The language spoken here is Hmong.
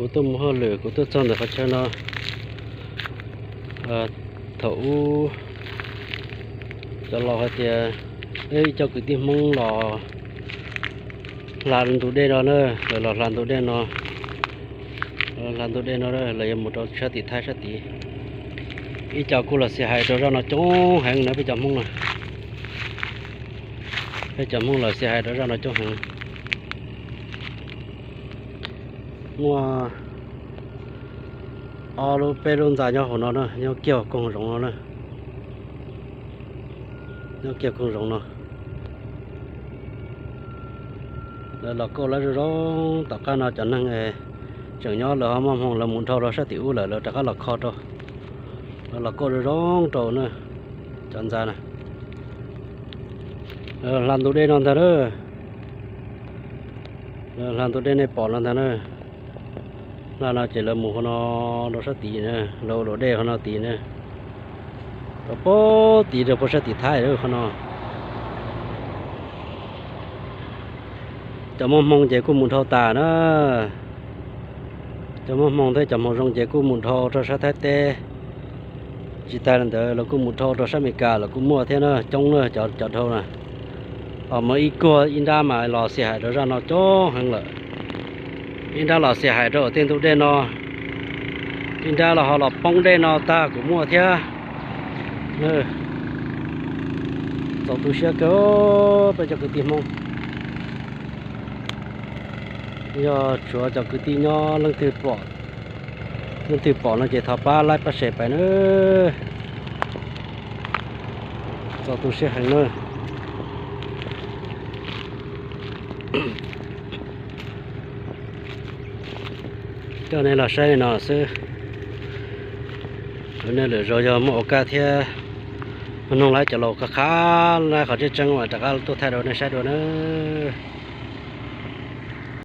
Kuv tuaj mus hauj lwm, kuv tuaj txog ntawm qhov chaw no, thaum ub cov laus hais tias ib co kwv tij Hmoob los hla ntug dej no na, lawv los hla ntug dej no, hla ntug dej no lawv yuav mus rau sab tim Thaib sab tid. Ib co kuj los xia hais rau zaj no coob heev na peb cov Hmoob na. Peb cov Hmoob los xia hais rau zaj no coob heev. Muaj ob lub peb lub ntxa nyob hauv no na, nyob kiag koog zoov no na. Nyob kiag koog zoov no. Lawv los kauj lawv zoo zoo, tom qab no cov neeg tseem nyob lawv ho muaj hmoo lawv mus dhau rau sab tim ub lawm lawv rov qab los kho rau. Lawv los kauj zoo zoo rau na, cov ntxa na. Lawv hla ntug dej no ntag na. Lawv hla ntug dej nej pom no ntag na. Hla no ces lawv mus qhov no rau sab tid na, lawv ua luam dej qhov no tid na. Rau pem tid rau pem sab tim Thaib qhov no. Cov muaj hmoo ces kuj mus dhau tas na. Cov muaj hmoo thiab cov hmoo zoo ces kuj mus dhau rau sab Thaib teb. Tsis tas li ntawd lawv kuj mus dhau rau sab Amelikas lawv kuj muaj thiab na, coob na cov dhau na. Ho muaj ib kuag ib nrab mas los xia hais rau zaj no coob heev lawm. Ib nrab los xia hais rau tej ntug dej no, ib nrab los ho los poob dej no tag kuj muaj thiab. Txaus tu siab kawg peb cov kwv tij Hmoob. Yog tshuav cov kwv tij nyob leej twg pom no ces thov pab like pab share pais na. Txaus tu siab heev na. Coj nej los saib li no xwb. Lwm hnub lwm zaus yog muaj ua kaj thiab, noog lawv cov laus qhov tseeb tseeb mas rov qab tuaj thaij rau nej saib dua nawb.